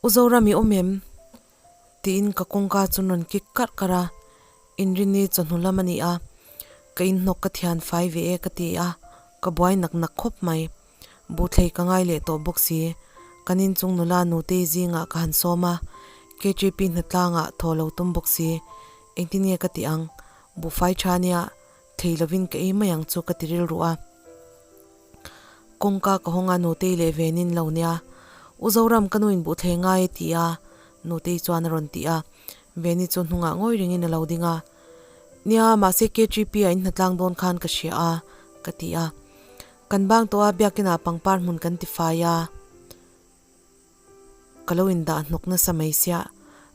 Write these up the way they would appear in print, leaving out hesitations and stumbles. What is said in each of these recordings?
U Zoram i awm em? Tiin ka kawngka chu rawn kik karh karh a, Inrini chawhnu lam a ni a, ka inhnawk ka thian fai ve e ka ti a, ka buai nak nak khawp mai. Buhthlei ka ngai leh tawh bawk si, kan inchung nula Nutei zingah ka han sawm a, KTP hnatlangah thaw lo tum bawk si, engtin nge ka tih ang, buhfai tha nia, thei lovin ka ei mai ang chu ka ti rilru a. Kawngka ka hawng a Nutei leh Venin lo nia, U Zoram ka nu in buhthlei ngai e ti a, Nutei chuan a rawn ti a, Veni chu hnungah ngawi ringin a lo ding a, Nia, mahse KTP ah in hnatlang dawn khan ka hria a, ka ti a. Kan bang tawh a, biakinah pangpar hmun kan ti fai a, ka lo indah hnawk nasa mai sia.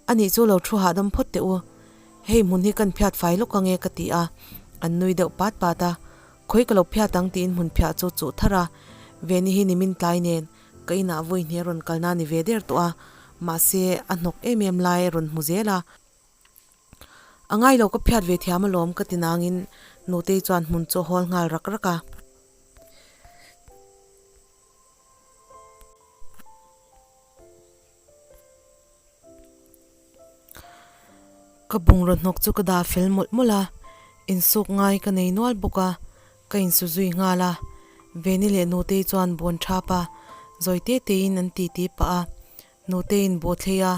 Anih chu lo thu hahdam phawt teh u, hei hmun hi kan phiat fai lawk ange ka ti a, an nui deuh pat pat a, khawi ka lo phiat ang tiin hmun phiah chu chuh thar a, Veni hi nimin tlai nen ka inah vawi hnih a rawn kalna ni ve der tawh a, mahse a hnawk em em lai a rawn hmu zel a. A ngai lo ka phiat ve thiam alawm ka ti nangin Nutei chuan hmun chu a hawl nghal rak rak a. Ka bungraw hnawk chu ka dah fel mawlh mawlh a, insuk ngai ka nei nual bawk a, ka insu zui nghal a. Veni leh Nutei chuan bawn thap a, zawi te tein an titi pah a. Nuteiin bawh thlei a,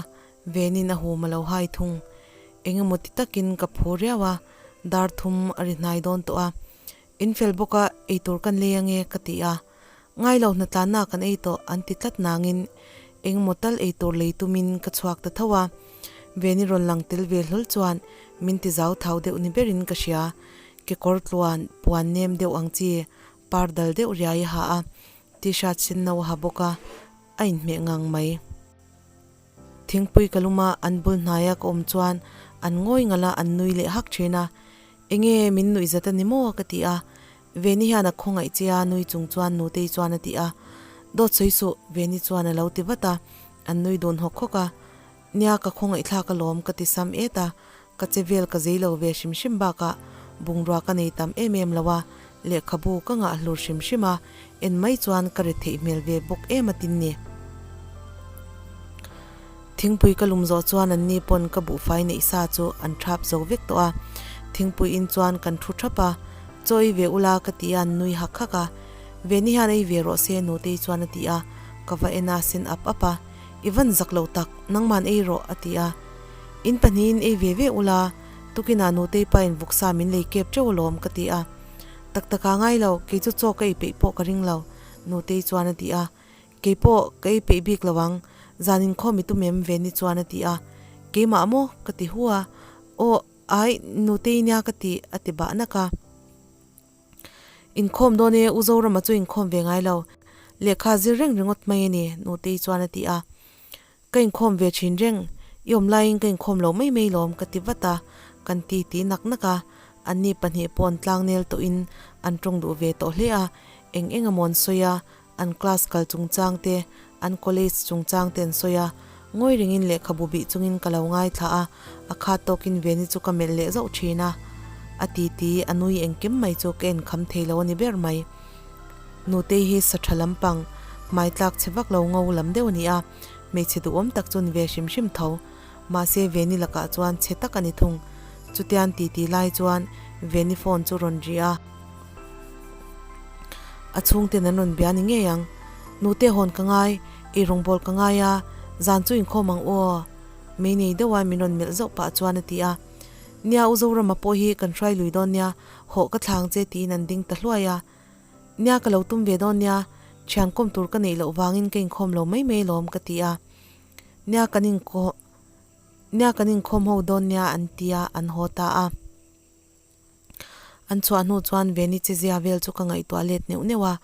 Venin a hum a lo hai thung. Eng emaw ti takin ka phu riau a, dar thum a ri hnai dawn tawh a. In fel bawk a, eitur kan lei ange ka ti a. Ngai lo hnatlanna kan ei tawh an ti tlat nangin eng emaw tal eitur lei tumin ka chhuak ta tho a. Veni rawn lang tel ve hlawl chuan min ti zau thau deuh ni berin ka hria. Kekawr tluan puan nem deuh ang chi par dal deuh riai a ha a, t-shirt sen no a ha bawk a. A inhmeh ngang mai. Thingpui ka luma an bul hnaia ka awm chuan an ngawi ngalh a, an nui leh hak thin a. Enge min nuih zat a ni maw? ka ti a. Veni hian a khawngaih che a, nui chung chuan Nutei chuan a ti a. Dawt sawi suh, Veni chuan a lo ti vat a. An nui dun hawk hawk a. Nia ka khawngaih thlak alawm ka ti sam et a, ka che vel ka zei lo ve hrim hrim bakah bungrua ka nei tam em em lo a, lehkhabu ka ngah hlur hrim hrim a, en mai chuan ka ri theih hmel ve bawk em a tin ni. Thingpui ka lum zawh chuan an ni pawn ka buhfai neih sa chu an thap zo vek tawh a, thingpui in chuan kan thu thap a, chaw ei ve ula ka ti a an nui hak hak a, Veni hian ei ve rawh se Nutei chuan a ti a, ka va en a sen ap ap a. I van zak lo tak, nangman ei rawh, a ti a. In pahnihin ei ve ve ula, tukinah nutei pain vawksa min lei kep teuh alawm, ka ti a. Tak taka ngai lo, kei chu chaw ka ei peih pawh ka ring lo, nutei chuan a ti a. Kei pawh ka ei peih bik lo ang, zan inkhawm i tum em Veni chuan a ti a. Keimah maw? ka ti hu a. Aw, ai, nutei nia ka ti, a ti bah nak a. Inkhawm dawn e, U Zorama chu inkhawm ve ngai lo. Lehkha zir reng ringawt mai a ni, Nutei chuan a ti a. Ka inkhawm ve thin reng, i awm laiin ka inkhawm lo mai mai lawm ka ti vat a, kan ti ti nak nak a. Anni pahnih paw'n tlangnel tawhin an tawng duh ve tawh hle a, eng eng emaw an sawi a, an class kal chungchang te, an college chungchang te an sawi a. Ngawi ringin lehkhabu bih chungin ka lo ngaithla a, a khat tawkin Veni chu ka melh leh zauh thin a. A titi, a nui engkim mai chu ka en kham thei lo a ni ber mai. Nutei hi sa tha lampang, hmai tlak chhe vak lo ngo lam deuh a ni a, hmeichhe duhawm tak chu ni ve hrim hrim tho. Mahse Veni lakah chuan chhe tak a ni thung. Chutian titi lai chuan Veni phone chu rawn ri a. A chhungten an rawn bia ni ngei ang. Nute hawn ka ngai, ei rawngbâwl ka ngai a, zan chu inkhawm ang aw. Mei nei deuha min rawn melh zauh pah chuan a ti a. Nia, U Zorama pawh hi kan hruai lui dawn nia, hawh ka thlang che tiin an ding ta hluai a. Nia, ka lo tum ve dawn nia, thian kawm tur ka neih loh vangin ka inkhawm lo mai mai alawm ka ti a. Nia, kan inkhawm Nia, kan inkhawm ho dawn nia an ti a, an haw ta a. An chhuah hnu chuan Veni chezia vel chu ka ngaihtuah let neuh neuh a,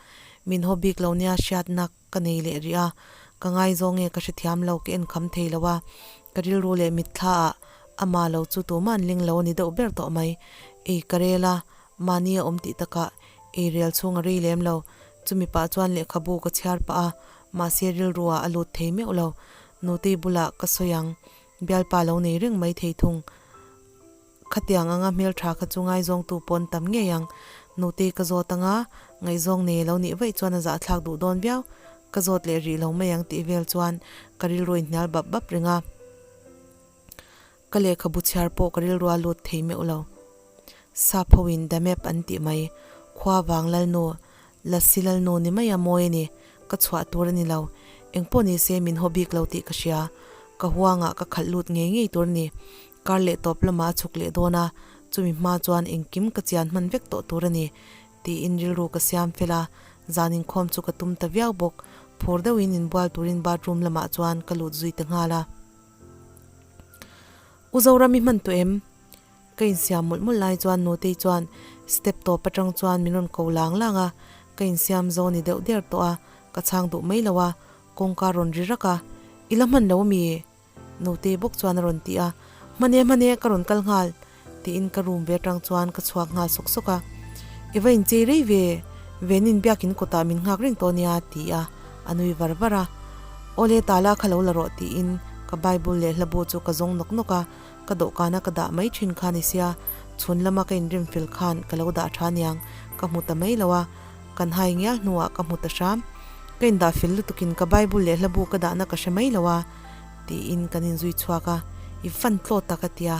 min haw bik lo nia hriatna ka nei leh rih a, ka ngaizawng nge ka hrethiam lo ka en kham thei lo a, ka rilru leh mitthla ah amah lo chu tumah an ling lo a ni deuh ber tawh mai. Ei ka rel a, mahni a awm tih takah ei rel chhung a rei lem lo, chumi pah chuan lehkhabu ka chhiar pah a, mahse rilru ah a lut thei meuh lo, Nutei bulah ka sawi ang, bialpa lo nei reng mai thei thung. Khatiang anga hmeltha kha chu ngaizawngtu pawn tam ngei ang. Nutei ka zawt anga, ngaihzawng nei a lo nih vaih chuan a zahthlak duh dawn viau. Ka zawt leh rih lo mai ang tih vel chuan ka rilru inhnial bap bap reng a. Ka lehkhabu chhiar pawh ka rilru a lut thei meuh lo. Sap ho in The Map an tih mai. Khua vang Lalnu, Lasi Lalnu ni mai a mawi a ni. Ka chhuah tur a ni lo. Engpawh ni se min haw bik lo tih ka hria. Ka huangah ka khalh lut ngei ngei tur a ni. Kar leh tawp lamah a chhuk leh dawn a, chumi hma chuan engkim ka chian hman vek tawh tur a ni. Tiin rilru ka siam fel a, zan inkhawm chu ka tum ta viau bawk. Phur deuhin inbual turin bathroom lamah chuan ka lut zui ta nghal a. U Zoram i hman tawh em? Ka insiam mawlh mawlh lai chuan Nutei chuan step tawp atang chuan min rawn ko lang lang a, ka insiam zo ni deuh der tawh a, ka chhang duh mai lo a, kawngka rawn ri rak a, I la hman lo ami? Nutei bawk chuan a rawn ti a, Hman e hman e ka rawn kal nghal tiin ka room ve atang chuan ka chhuak nghal sawk sawk a, I va inchei rei ve, Venin biakin kawtah min nghak reng tawh nia ti a, a nui var var a, Awle tala kha lo la rawh tiin ka Bible leh hlabu chu ka zawng nawk nawk a, ka dawhkana ka dah mai thin kha ni sia, chhun lama ka inrim fel khan ka lo dah tha niang, ka hmu ta mai lo a, kan hai ngial hnuah ka hmu ta hram. Ka indah fel lutukin ka Bible leh hlabu ka dahna ka hre mai lo a, tiin kan inzui chhuak a, i fan tlawt tak a tia,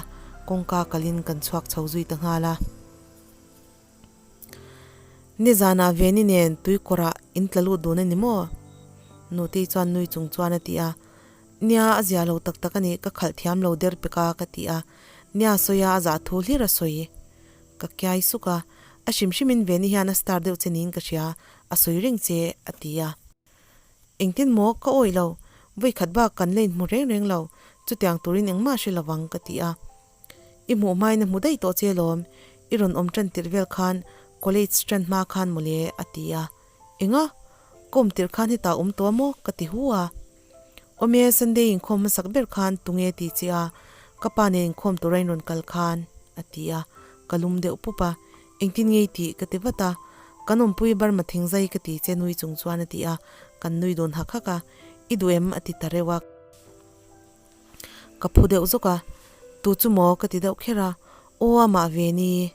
kawngka kalin kan chhuak chho zui ta nghal a. Nizanah Veni nen tuikawrah in tla lut dun a ni maw? Nutei chuan nui chung chuan a ti a. Nia, a zia lo tak tak a ni, ka khalh thiam lo der pek a, ka ti a. Nia sawi a, a zah thu hlir a sawi. Ka kiai suk a, a hrim hrimin Veni hian a star deuh che niin ka hria, a sawi reng che, a ti a. Engtin maw, ka awih lo, vawikhat bak kan la inhmu reng reng lo, chutiang turin engmah hre lovang, ka ti a. I hmuh hmain a hmu daih tawh che lawm, i rawn awm tan tirh vel khan college tan hma khan mawle a ti a. Enga? Ka awm tirh khan hetah awm tawh a maw? ka ti hu a. Awm e, Sunday inkhawm hmasak ber khan tunge ti che a, ka pa nen inkhawm tura in rawn kal khan a ti a, ka lum deuh pup a. Engtin ngei tih ka ti vat a, kan awmpui Burma thingzai ka ti che nui chung chuan a ti a, kan nui dawn hak hak a, I duh em? a ti ta reuh a. Ka phu deuh zawk a, Tu chu maw? ka ti deuh kher a, Aw amah ve ni.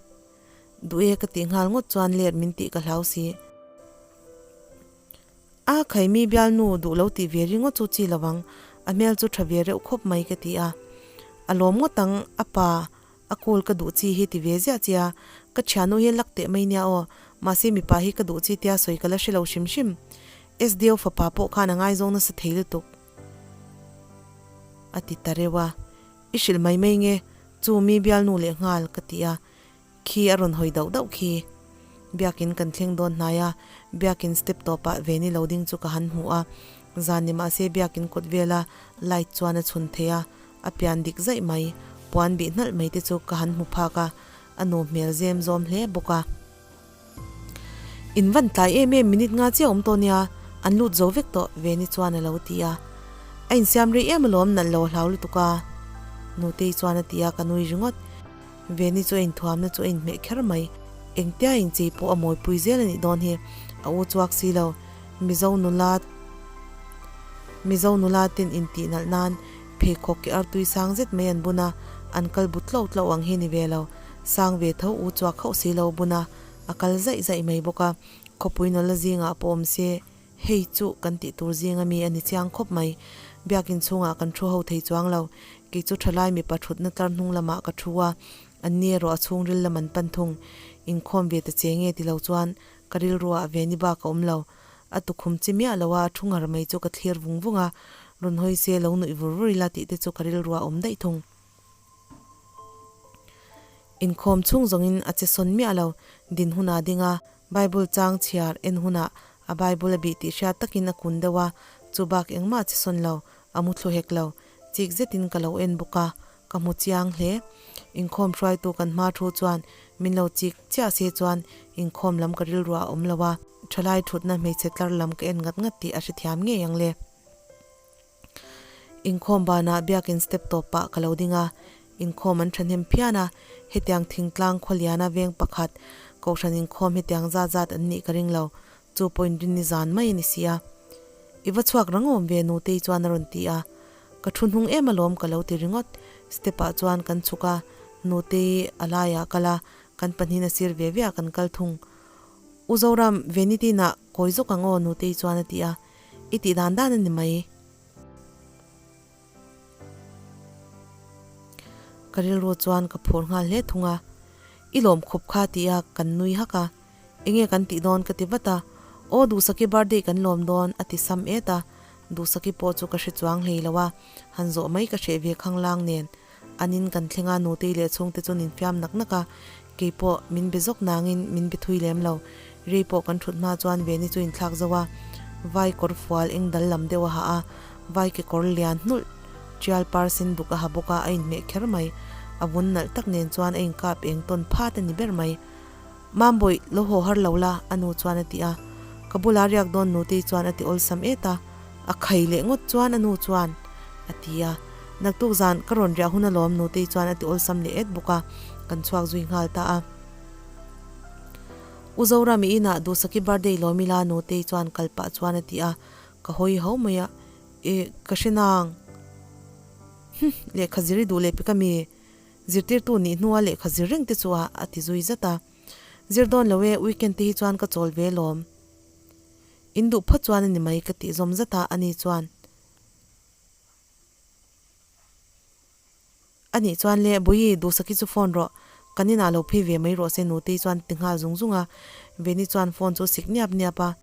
Duh e ka tih nghal ngawt chuan let min tih ka hlau si. A khaimi bialnu duh lo tih ve ringawt chu chi lovang, a hmel chu tha ve reuh khawp mai ka ti a. A lawm ngawt ang, a pa a call ka duh chi hi ti ve ziah che a, ka thiannu hi lak teh mai nia aw, mahse mipa hi ka duh chi tia sawi ka la hre lo hrim hrim. SDO fapa pawh khan a ngaizawng nasa thei lutuk. A ti ta reuh a, I hrilh mai mai nge, chu mi bialnu leh nghal ka ti a, khi a rawn hawi dauh dauh khi. Biakin kan thleng dawn hnai a, biakin step tawpah Veni lo ding chu ka han hmu a, zan ni mahse biakin kawt vela light chuan a chhun thei a, a pian dik zaih mai, puan bih hnalh mai te chu ka han hmu phak a, a nu hmel zem zawm hle bawk a. In van tlai em em minute nga chiah awm tawh nia, an lut zo vek tawh, Veni chuan a lo ti a. A insiam rei em alawm nalh lo a hlau lutuk a. Nutei chuan a ti a, ka nui ringawt. Veni chu a inthuamna chu a inhmeh kher mai. Engtia inchei pawh a mawipui zel a nih dawn hi, a u chuak si lo. Mizo nula Mizo nula ten intih nalh nan pheikhawk ke artui sang zet mai an bun a, an kal bu tlo tlo ang hi ni ve lo. Sang ve tho u chuak hauh si lo bun a, a kal zaih zaih mai bawk a. Khawpui nula zingah pawh awm se, hei chu kan tih tur zinga mi a ni chiang khawp mai. Biakin chhungah kan thu ho thei chuang lo. Kei chu thalai mipa thutna tlar hnung lamah ka thu a, an ni erawh a chhungril lam an pan thung. Inkhawm ve ta che nge ti lo chuan ka rilruah ve ni bak a awm lo. A tukhum chi miah lo a, a thu ngar mai chu ka thlir vung vung a, rawn hawi se lo nuih vur vur ila tih te chu ka rilruah a awm daih thung. Inkhawm chhung zawngin a che sawn miah lo, din hunah ding a, Bible chang chhiar en hunah a Bible a bih tih hriat takin a kun deuh a, chu bak engmah a che sawn lo, a mu thlu hek lo. Chik zetin ka lo en bawk a, ka hmu chiang hle. Inkhawm hruaitu kan hma thu chuan min lo chik chiah se chuan inkhawm lam ka rilruah a awm lo a, thalai thutna hmeichhe tlar lam ka en ngat ngat tih a hrethiam ngei ang le. Inkhawm banah biakin step tawp pah ka lo ding a, inkhawm an thahnem phian a, hetiang thingtlang khawliana veng pakhat kohhran inkhawm hetiang zat zat an nih ka ring lo, chu pawh inrinni zan mai a ni si a. I va chhuak rang awm ve Nutei chuan a rawn ti a, ka thu hnung em alawm ka lo ti ringawt, step ah chuan kan chhuk a, Nutei a laiah kal a, kan pahnihin a sir ve ve ah kan kal thung. U Zoram, Venitin ah kawi zawk ang aw Nutei chuan a ti a. I tih dan dan a ni mai. Ka rilru chuan ka phur nghal hle thung a, I lawm khawp kha ti a kan nui hak a, enge kan tih dawn ka ti vat a, Aw Duhsaki birthday kan lawm dawn a ti sam et a, Duhsaki pawh chu ka hre chuang hlei lo a, han zawh mai ka hreh ve khang lang nen an in kan thleng a, Nutei leh chhungte chu nin fiam nak nak a, keipawh min be zawk nangin min be thui lem lo, rei pawh kan thut hma chuan Veni chu inthlak zo a, vai kawr fual eng dal lam deuh a ha a, vai kekawr lian hnulh tial par sen duk a ha bawk a, a inhmeh kher mai, a vun nalh tak nen chuan a inkap eng tawn phat a ni ber mai. Mambawi, lo haw har lo la, a nu chuan a ti a. Ka bula riak dawn Nutei chuan a ti awlsam et a. A khai leh ngawt chuan a nu chuan a ti a. Naktuk zan ka rawn riah hun alawm Nutei chuan a ti awlsam leh et bawk a, kan chhuak zui nghal ta a. U Zorami inah Duhsaki birthday lawm ila Nutei chuan kal pah chuan a ti a. Ka hawi ho mai a, E, ka hre nang. Hum, lehkha zir i duh leh pek ami? Zirtirtu nih hnua lehkha zir reng te chu a a ti zui zat a. Zir dawn lo e, weekend te hi chuan ka chawl ve lawm. In duh phawt chuan a ni mai ka tih zawm zat a, ani chuan. A nih chuan le, Bawihi, Duhsaki chu phone rawh, kan inah lo phei ve mai rawh se Nutei chuan ti nghal zung zung a. Veni chuan phone chu sik niap niap a.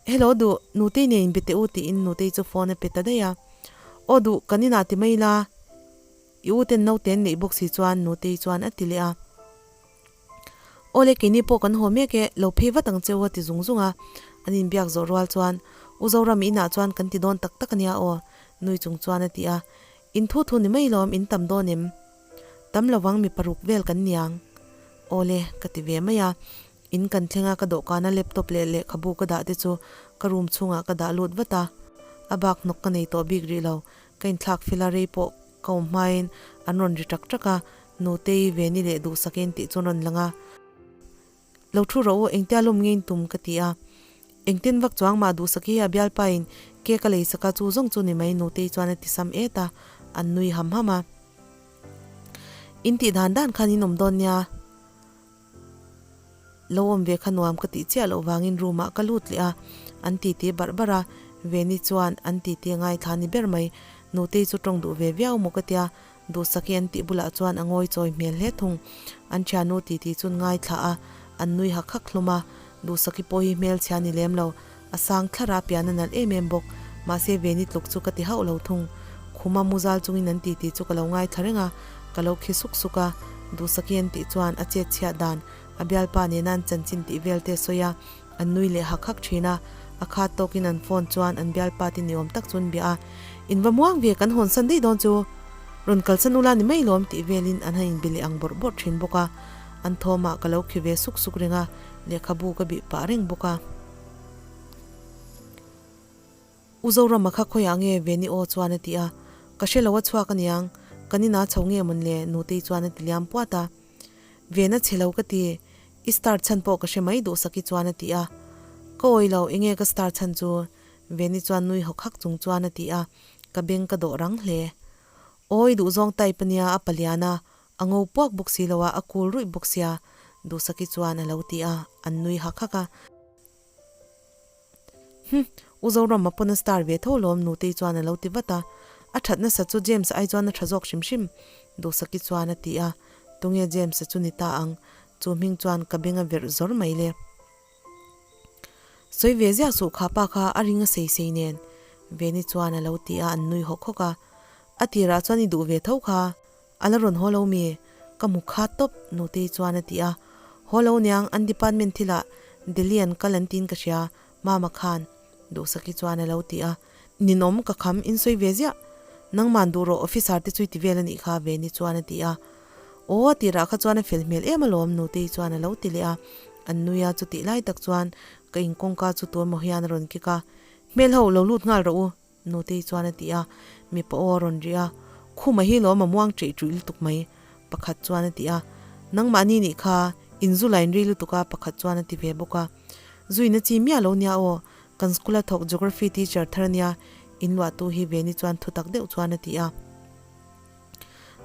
Hello duh, Nutei nen inbe teh u tiin Nutei chu phone a pe ta daih a. Aw duh, kan inah ti mai la. I u ten naute an neih bawk si chuan Nutei chuan a ti leh a. Awle keini pawh kan haw mek e, lo phei vat ang che u a ti zung zung a. An inbiak zawh rual chuan U Zorami inah chuan kan ti dawn tak tak ania aw nui chung chuan a ti a. In thu thu ni mai lawm in tam dawn em? Tam lovang mi paruk vel kan niang. Awle ka ti ve mai a. In kan thleng a ka dawhkana laptop leh lehkhabu ka dah te chu ka room chhungah ka dah lut vat a. A bak hnawk ka nei tawh bik rih lo. Ka inthlak fil a rei pawh ka awm hmain an rawn ri ṭak ṭak a, Nutei, Veni leh Duhsakin tih chu an rawn lang a. Lo thu rawh u, engtia lawm nge in tum ka ti a. Engtin vak chuang mah Duhsaki hi a bialpain cake a lei sak a, chu zawng chu ni mai Nutei chuan a ti sam et a, an nui ham ham a. In tih dan dan khan in awm dawn nia. Lo awm ve kha nuam ka tih chiah loh vangin room ah ka lut leh a, an titi barh barh a, Veni chuan an titi a ngaithla ni ber mai, Nutei chu tawng duh ve viau maw ka tia, Duhsaki an tih bulah chuan a ngawi chawi hmel hle thung, an thiannu titi chuan ngaithla a, an nui hak hak hlawm a, Duhsaki pawh hi hmelchhia ni lem lo, A sang thlar a, pian a nalh em em bawk. Mahse Veni tluk chu ka ti hauh lo thung. Khuma muzal chungin an titi chu ka lo ngaithla reng a, ka lo khi suk suk a. Duhsaki an tih chuan a chet chhiat dan, a bialpa nena an chanchin tih vel te a sawi a, an nui leh hak hak thin a. A khat tawkin an phone chuan an bialpa te niawm tak chu an bia a, In va muang ve, kan hawnsan daih dawn chu. Rawn kalsan ula ni mai lawm tih velin an han inbe leh ang bawrh bawrh thin bawk a. An thawmah ka lo khi ve suk suk reng a, lehkhabu ka bih pah reng bawk a. U Zorama kha khawiah nge Veni aw chuan a ti a, ka hre lo a chhuak aniang, kan inah chho nge mawn le Nutei chuan a ti liam puat a. Ven a chhe lo ka ti, i star chhan pawh ka hre mai Duhsaki chuan a ti a. Ka awi lo, enge ka star chhan chu? Veni chuan nui hawk hak chung chuan a ti a, ka beng ka dawh rang hle. Awi duhzawng type ania a palian a, A ngo puak bawk si lo a, a kul ruih bawk sia, Duhsaki chuan a lo ti a, an nui hak hak a. Hm, U Zorama pawn a star ve tho lawm Nutei chuan a lo ti vat a. A that nasa chu James ai chuan a tha zawk hrim hrim, Duhsaki chuan a ti a. Tunge James-a chu ni ta ang? Chu hming chuan ka beng a verh zawr mai le. Sawi ve ziah suh kha pa kha a ring a sei sei nen, Veni chuan a lo ti a, an nui hawk hawk a. A tirah chuan i duh ve tho kha. A la rawn haw lo mi? Ka hmu khat tawp, Nutei chuan a ti a. Haw lo niang, an department thilah Delhi an kal an tiin ka hria, Mama khan, Duhsaki chuan a lo ti a. Ninawm, ka kham, in sawi ve ziah. Nangman duh rawh, officer te chu i ti vel a nih kha, Veni chuan a ti a. Aw, a tirah kha chuan a fel hmel em alawm, Nutei chuan a lo ti leh a. An nui a, chutih lai tak chuan ka inkawngka chu tuemaw hian a rawn kik a. Hmel ho, lo lut nghal rawh u, Nutei chuan a ti a, mipa aw a rawn ri a, Khuma hi lawm a muang ṭeih ṭuih lutuk mai, pakhat chuan a ti a, Nangmahni nih kha in zu line ri lutuk a, pakhat chuan a ti ve bawk a, Zuina chi miah lo nia aw, kan school a thawk Geography teacher thar ania, in luahtu hi Veni chuan thutak deuh chuan a ti a.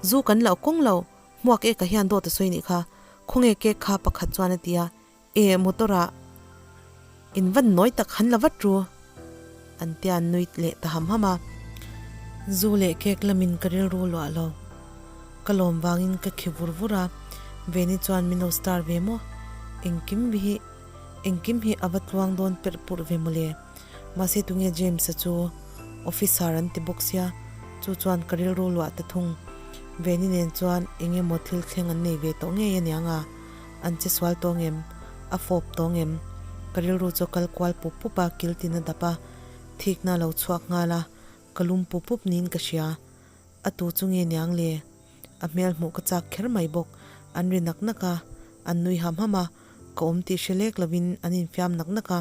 Zu kan loh kawng lo, hmuak e ka hian dawt a sawi nih kha, khawnge cake kha pakhat chuan a ti a, E motor ah in van nawi tak han la vat ru. An tia an nui leh ta ham ham a. Zu leh cake lamin ka rilru luah lo. Ka lawm vangin ka khi vur vur a, Veni chuan min lo star ve maw? Engkim hi engkim hi a va tluang dawn perh purh ve mawle. Mahse tunge James-a chu officer an ti bawk sia, chu chuan ka rilru luah ta thung. Veni nen chuan eng emaw thil thleng an nei ve tawh ngei aniang a, an che sual tawh ngem? A fawp tawh ngem? Ka rilru chu a kal kual pup pup a, kil tin a dap a, thikna a lo chhuak nghal a, ka lum pup pup niin ka hria. A tu chu nge niang le? A hmel hmuh ka chak kher mai bawk. An ri nak nak a, an nui ham ham a, ka awm tih hre lek lovin an infiam nak nak a.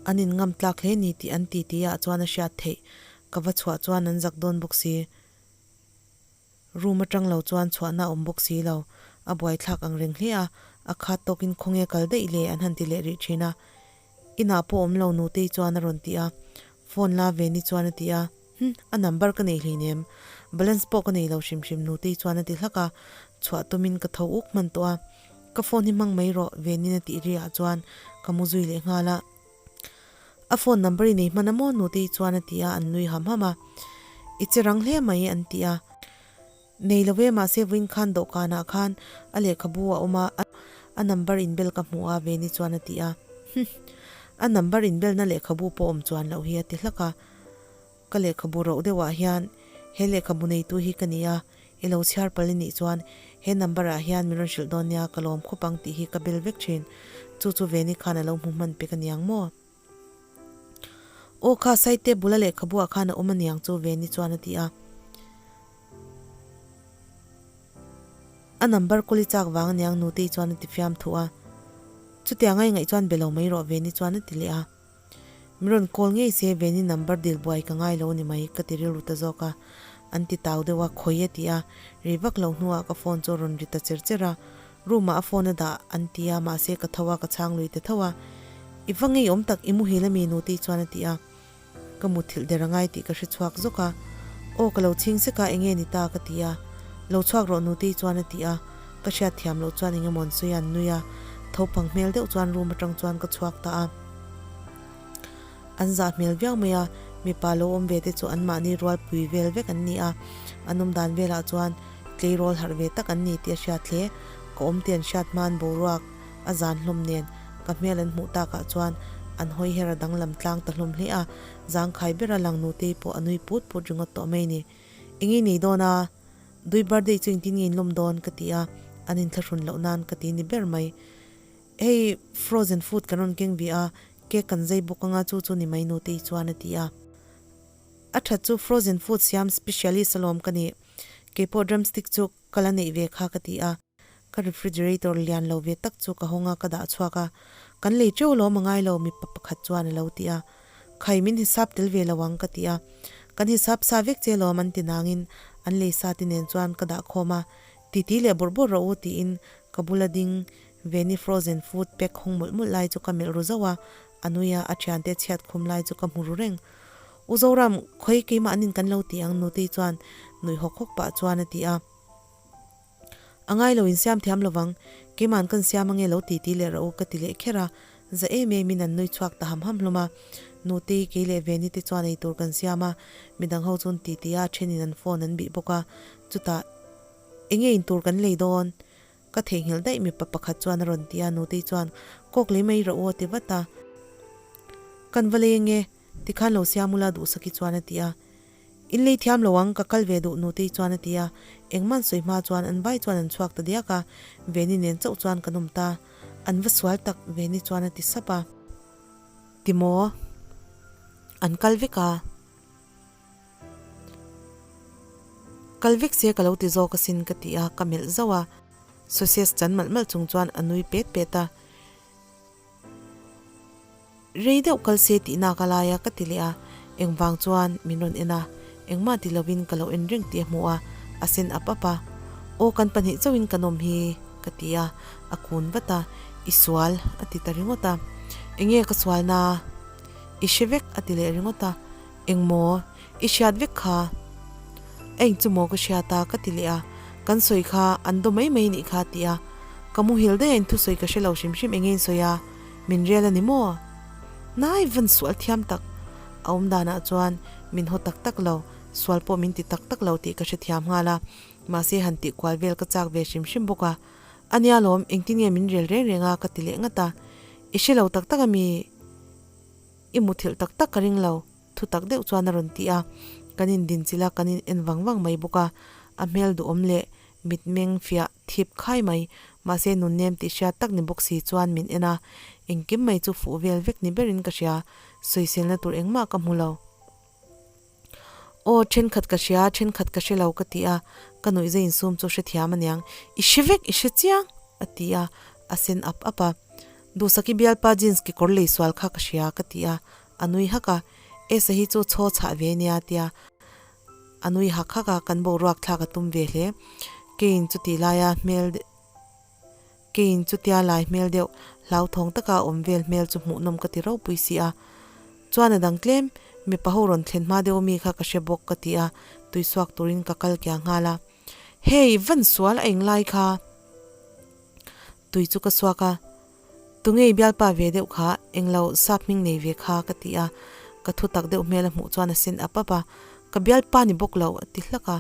An inngam tlak hle ni tih an ti tih ah chuan a hriat theih. Ka va chhuah chuan an zak dawn bawk si. Room atang lo chuan chhuahna a awm bawk si lo. A buaithlak ang reng hle a, a khat tawkin khawnge kal daih le an han ti leh rih thin a. Inah pawh awm lo Nutei chuan a rawn ti a. Phone la ve ni chuan a ti a. Hm, a number ka nei hleinem. Balance pawh ka nei lo hrim hrim Nutei chuan a ti hlak a. Chhuah tumin ka tho uk hman tawh a. Ka phone hi hmang mai rawh Venin a tih ri ah chuan ka mu zui leh nghal a. A phone number i nei hman a maw Nutei chuan a ti a, an nui ham ham a. I che rang hle mai an ti a. Nei lo e mahse vawiin khan dawhkanah khan a lehkhabu a awm a, a number inbel ka hmu a Veni chuan a ti a. Hm, a number inbelna lehkhabu pawh awm chuan loh hi a ti hlak a. Ka lehkhabu roh deuhah hian he lehkhabu neitu hi ka ni a, i lo chhiar pal i nih chuan he number ah hian min rawn hrilh dawn nia ka lawm khawp ang tih hi ka bel vek thin. Chu chu Veni khan a lo hmu hman pek aniang maw? Aw kha side table a lehkhabu ah khan a awm aniang chu Veni chuan a ti a. A number kawl i chak vang aniang Nutei chuan a ti fiam thuh a. Chutiang a i ngaih chuan be lo mai rawh Veni chuan a ti leh a. Min rawn call ngei se Veni number dil buai ka ngai lo ni mai ka ti rilru ta zawk a. An ti tau deuh a, khawi a ti a. Ri vak lo hnuah ka phone chu a rawn ri ta cher cher a. Room ah a phone a dah an ti a, mahse ka tho a, ka chhang lui ta tho a. I va ngeiawm tak, i muhil ami Nutei chuan a ti a. Ka muthilh der angai tih ka hre chhuak zawk a. Aw ka lo chhing sek a, enge ni ta ka ti a. Lo chhuak rawh Nutei chuan a ti a. Ka hriat thiam loh chuan eng emaw an sawi a, an nui a. Tho phang hmel deuh chuan room atang chuan ka chhuak ta a. An zah hmel viau mai a, mipa lo awm ve te chu anmahni rualpui vel vek an ni a. An awm dan velah chuan tleirawl harh ve tak an ni tih a hriat hle. Ka awm tih an hriat hman boruak a zan hlawm nen ka hmel an hmuh takah chuan an hawi her a danglam tlang ta hlawm hle a, zangkhai bera lang nutei pawh a nui put put ringawt tawh mai ni. Eng i nei dawn a? Dui birthday chu engtin nge in lawm dawn? ka ti a, an inthlahrun loh nan ka ti ni ber mai. Hei frozen food kan rawn keng ve a, cake kan zai bawk anga chu chu ni mai nutei chuan a ti a. A that chu frozen food siam specialist alawm ka ni. Keipawh drumstick chu ka la neih ve kha ka ti a. Ka refrigerator lian lo ve tak chu ka hawng a, ka dah chhuak a. Kan lei teuh alawm a ngai lo mipa pakhat chuan a lo ti a. Khai min hisap tel ve lo ang ka ti a. Kan hisap sa vek che alawm an ti nangin an lei sa te nen chuan ka dah khawm a. Titi leh bawrh bawrh rawh u tiin ka bula ding Veni frozen food pack hawng mawlh mawlh lai chu ka melh ru zauh a, a nui a, a thiante chhiat khum lai chu ka hmu ru reng. U Zoram, khawi keimahnin kan lo ti ang Nutei chuan nuih hawk hawk pah chuan a ti a. A ngai lo insiam thiam lovang, keima'n kan siam ange lo ti ti leh rawh u ka ti leh kher a, za em em in an nui chhuak ta ham ham hlawm a. Nutei, kei leh Veni te chuan eitur kan siam a, midang ho chuan ti ti a, thenin an phone an bih bawk a, chutah enge intur kan lei dawn? Ka theihnghilh daih mipa pakhat chuan a rawn ti a, Nutei chuan, Kawk lei mai rawh u a ti vat a. Kan va lei ange, tikhan lo siam ula Duhsaki chuan a ti a. In lei thiam lo ang, ka kal ve duh Nutei chuan a ti a. Engmah sawi hma chuan an vai chuan an chhuak ta diak a, Veni nen chauh chuan kan awm ta. An va sual tak, Veni chuan a ti sap a. Ti maw? An kal vek a. Kal vek se ka lo ti zawk asin ka ti a, ka melh zauh a. Sausage chan malh malh chung chuan a nui pet pet a. Rei deuh kal se tih nak a lai a ka ti leh a, engvang chuan min rawn en a, engmah ti lovin ka lo en reng tih a hmu a, a sen ap ap a. Aw kan pahnih chauhin kan awm hi ka ti a, a kun vat a, i sual a ti ta ringawt a. Enge ka sualna? I hre vek a ti leh ringawt a. Engmaw? I hriat vek kha? Eng chu maw ka hriat a? ka ti leh a, kan sawi kha an daw mai mai nih kha ti a, ka muhil daih a in thusawi ka hre lo hrim hrim enge in sawi a, min rel a ni maw? Nai van sual thiam tak! A awm danah chuan min haw tak tak lo, sual pawh min ti tak tak lo tih ka hrethiam nghal a, mahse han tih kual vel ka chak ve hrim hrim bawk a. A nia lawm, engtin nge min rel reng reng a ka ti leh ngat a. I hre lo tak tak a mi? I muthilh tak tak ka ring lo, thu tak deuh chuan a rawn ti a. Kan indinchilh a, kan in en vang vang mai bawk a. A hmel duhawm leh mitmeng fiah thip khai mai, mahse nunnem tih hriat tak ni bawk si chuan min en a. Engkim mai chu fuh vel vek ni berin ka hria, sawiselna tur engmah ka hmu lo. Aw, thenkhat ka hria, thenkhat ka hre lo ka ti a, ka nuihza insum chu hrethiam aniang, I hre vek, i hre chiang! a ti a, a sen ap ap a. Duhsaki bialpa jeans kekawr lei sual kha ka hria ka ti a, a nui hak a, Esa hi chu chhaw chhah ve nia tia a nui hak hak a, kan boruak thlak a tum ve hle. Keiin chuti laia hmel. Keiin chutia lai hmel deuh hlauthawng taka a awm vel hmel chu hmuhnawm ka ti ropui si a. Chuan a dang tlem, mipa ho rawn thlen hma deuh ami kha ka hre bawk ka ti a, tui suak turin ka kal kia nghal a. Hey, van sual a eng lai kha? Tui chu ka suak a, Tunge i bialpa ve deuh kha, englo sap hming nei ve kha ka ti a, ka thu tak deuh hmel a hmuh chuan a sen ap ap a, Ka bialpa ni bawk lo a ti hlak a.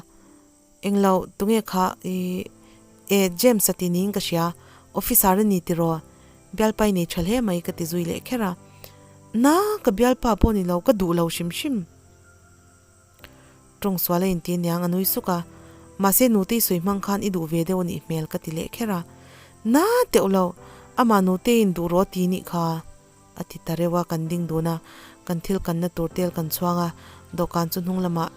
Englo, tunge kha i e James a ti niin ka hria, officer a ni tiraw? Bialpa i nei tha hle mai ka ti zui leh kher a. Na, ka bialpa pawh ni lo, ka duh lo hrim hrim. Tawng sual a inti aniang a nui suk a, mahse nute i sawi hmang khan i duh ve deuh a nih hmel ka ti leh kher a. Na teuh lo, amah nute in duh rawh ti nih kha. A ti ta reuh a, kan ding dun a, kan thil kanna tur tel kan chhuang a, dawhkan chu hnung lamah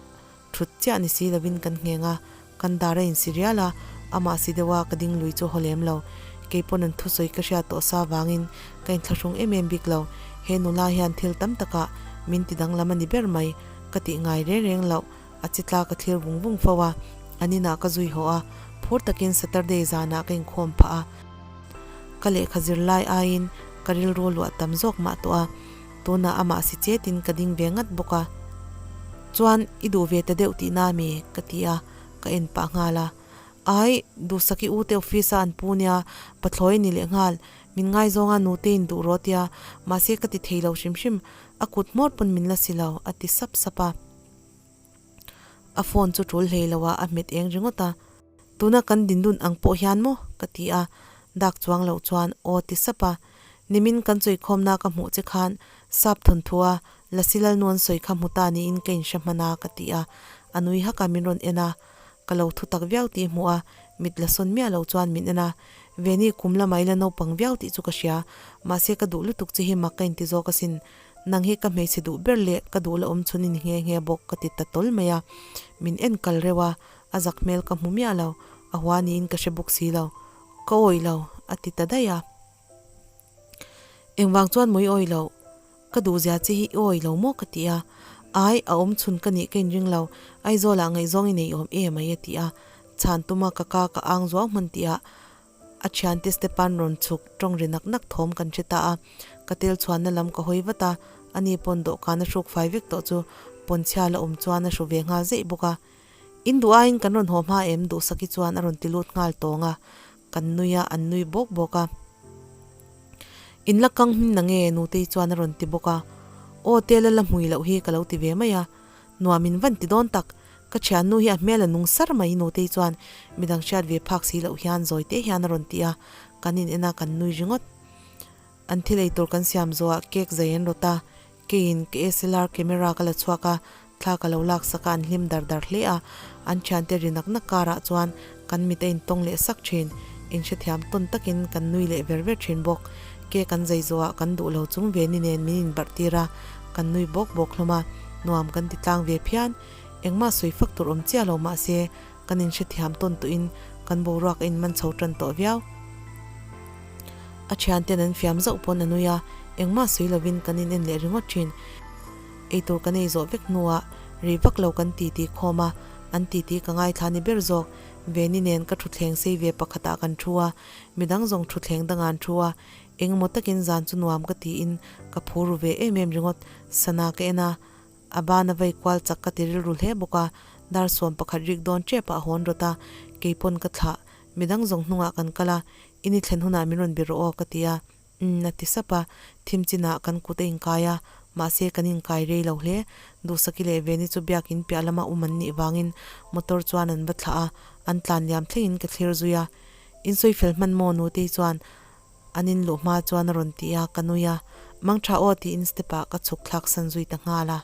thut chiah ni si lovin kan ngheng a, kan dar a insi rial a, amah si deuh a ka ding lui chu haw lem lo. Kei pawn an thusawi ka hriat tawh sa vangin ka inthlahrung em em bik lo, he nula hian thil tam takah min ti danglam a ni ber mai, ka tih ngai reng reng loh, a chi tla ka thlir vung vung fo a, an inah ka zui haw a, phur takin Saturday zanah ka inkhawm phah a. Ka lehkha zir lai aiin ka rilru luah tam zawk mah tawh a, tunah amah si chetin ka ding ve ngat bawk a. Chuan i duh ve ta deuh tihna ami? ka ti a, ka en pah nghal a. Ai, Duhsaki u te office a an pu nia, pathlawi a ni leh nghal, min ngaizawnga nute in duh rawh tia, mahse ka ti thei lo hrim hrim, a kut hmawr pawn min la si lo, a ti sap sap a. A phone chu tul hlei lo a, a hmet eng ringawt a. Tuna kan dindun ang pawh hian maw? ka ti a, dak chuang loh chuan aw ti sap a. Nimin kan chawikhawmna ka hmuh che khan sap thawnthua Lasi Lalnu an sawi kha hmu ta niin ka inhre hman a ka ti a, a nui hak a min rawn en a, ka lo thu tak viau tih hmuh a, mit la sawn miah loh chuan min en a, Veni kum lamah i la naupang viau tih chu ka hria, mahse ka duh lutuk che hi mak ka inti zawk asin, Nang hi ka hmeichhe duh ber leh ka duh la awm chhun i ni nghe nghe bawk ka ti ta tawl mai a, min en kal reuh a, a zak hmel ka hmu miah lo, a hua niin ka hre bawk si lo. Ka awih lo, a ti ta daih a. Engvang chuan maw i awih loh? Ka duhzia che hi i awih lo maw ka ti a. Ai, a awm chhun ka nih ka inring lo, Aizawlah ngaihzawng i nei awm em ai a ti a. Chhan tuma ka ka ka ang zuau hman tihah A thiante Stepan rawn chhuk tawng ri nak nak thawm kan hre ta a, ka tel chhuanna lam ka hawi vat a, ani pawn dawhkan a hruk fai vek tawh chu pawnchhia la awm chuan a hru ve nghal zeih bawk a. In duh aiin kan rawn haw hma em? Duhsaki chuan a rawn ti lut nghal tawng a, kan nui a, an nui bawk bawk a. In la kang hmin na nge? Nutei chuan a rawn ti bawk a. Aw tel a la hmui loh hi ka lo ti ve mai a, Nuam in van ti dawn tak. Ka thiannu hi a hmel a nung sar mai Nutei chuan midang hriat ve phak si loh hian zawi te hian a rawn ti a, kan in en a kan nui ringawt. An thil ei tur kan siam zawh ah cake zai an rawt a, keiin ka SLR camera ka la chhuak a, thla ka lo lak sak a an hlim dar dar hle a, an thiante ri nak nak karah chuan kan mit a intawng leh sak thin, inhrethiam tawn takin kan nui leh ver ver thin bawk. Cake an zai zawh ah kan duh lo chung ve ni nen min inbarh tir a, kan nui bawk bawk hlawm a, nuam kan ti tlang ve phian. Engmah sawi fak tur awm chiah lo mahse kan inhrethiam tawn tawhin kan boruak a inman chho tan tawh viau. A thianten an fiam zauh pawn a nui a, engmah sawi lovin kan in en leh ringawt thin. Eitur kan ei zawh vek hnuah rei vak lo kan titi khawm a, an titi ka ngaithla ni ber zawk. Veni nen ka thutthleng sei ve pakhatah kan thu a, midang zawng thutthleng dangah an thu a, engemaw takin zan chu nuam ka tiin ka phur ru ve em em ringawt. Sana ka en a, a ban a vei kual chak ka ti rilru hle bawk a, dar 11 rik dawn tep ah a hawn rawt a, keipawn ka thlah, midang zawng hnungah kan kal a, i ni thlen hunah min rawn be rawh aw ka ti a. Umm a ti sap a, thim chinah kan kut a inkai a, mahse kan inkai rei lo hle. Duhsaki leh Veni chu biakin piah lama um an nih vangin motor chuan an va thlah a, an tlan liam thlengin ka thlir zui a. In sawi fel hman maw Nutei chuan an in luh hma chuan a rawn ti a, ka nui a, Mang tha aw tiin step ah ka chhuk thlak san zui ta nghal a.